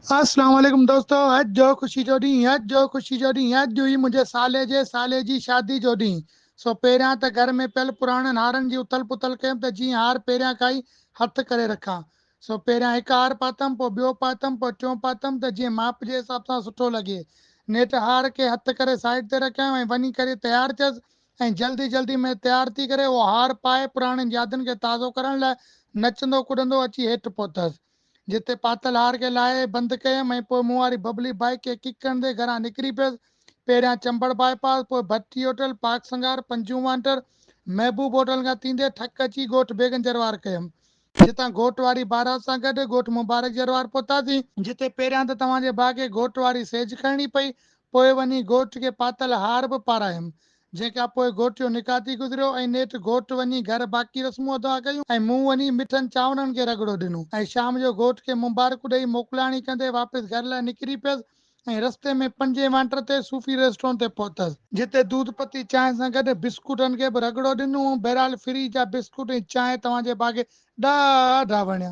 اسلام عليڪم دوستو اڄ جو خوشي جو ڏينهن اڄ جو خوشي جو ڏينهن اڄ هئي منهنجي سالي جي سالي جي شادي جو ڏينهن سو پهريان ته گهر ۾ پيل پراڻن هارن جي اٿل پٿل ڪيم ته جيئن هار پهريان کان ئي هٿ ڪري رکان سو پهريان هڪ هار پاتم پوء ٻيو پاتم پوء ٽيون پاتم ته جيئن ماپ جي حساب سان سٺو لڳي نيٺ هار کي هٿ ڪري سائيڊ تي رکيم ۽ وڃي ڪري تيار ٿيس ۽ جلدي جلدي ۾ تيار ٿي ڪري اهو هار پائي پراڻين يادن کي تازو ڪرڻ لاء نچندو ڪڏندو اچي هيٺ پهتس. جتي پاتل هار کي لاهي بند ڪيم ۽ پوء مون واري ببلي بائيڪ کي ڪڪ هڻندي گهران نڪري پيس. پهريان چمبڙ باء پاس، پوء ڀٽي هوٽل، پاڪ سنگهار، پنجون وانٽر، محبوب هوٽل کان ٿيندي ٺڪ اچي ڳوٺ بيگن جروار ڪيم. جتان گهوٽ واري بارات سان گڏ ڳوٺ مبارڪ جروار پهتاسين. جتي پهريان ته توهان جي ڀاء کي گهوٽ واري سيج کڻڻي پئي، پوء وڃي گهوٽ کي پاتل هار به پارايم، جنهن کان پوء گهوٽ جو نڪاح ٿي گذريو ۽ نيٺ گهوٽ وڃي گهر باقي رسمون ادا ڪيون ۽ مون وڃي مٺن چانورن کي رڳڙو ڏنو ۽ شام جو گهوٽ کي مبارڪون ڏئي موڪلاڻي ڪندي واپس گهر لاء نڪري پيس ۽ رستي ۾ پنجين وانٽر تي صوفي ريسٽورنٽ تي پهتس. جتي دودھ پتي چانهه سان گڏ بسڪوٽن کي به رڳڙو ڏنو. بهرحال فري جا بسڪوٽ ۽ چانهه توهان جي ڀاء کي ڏاڍا وڻيا.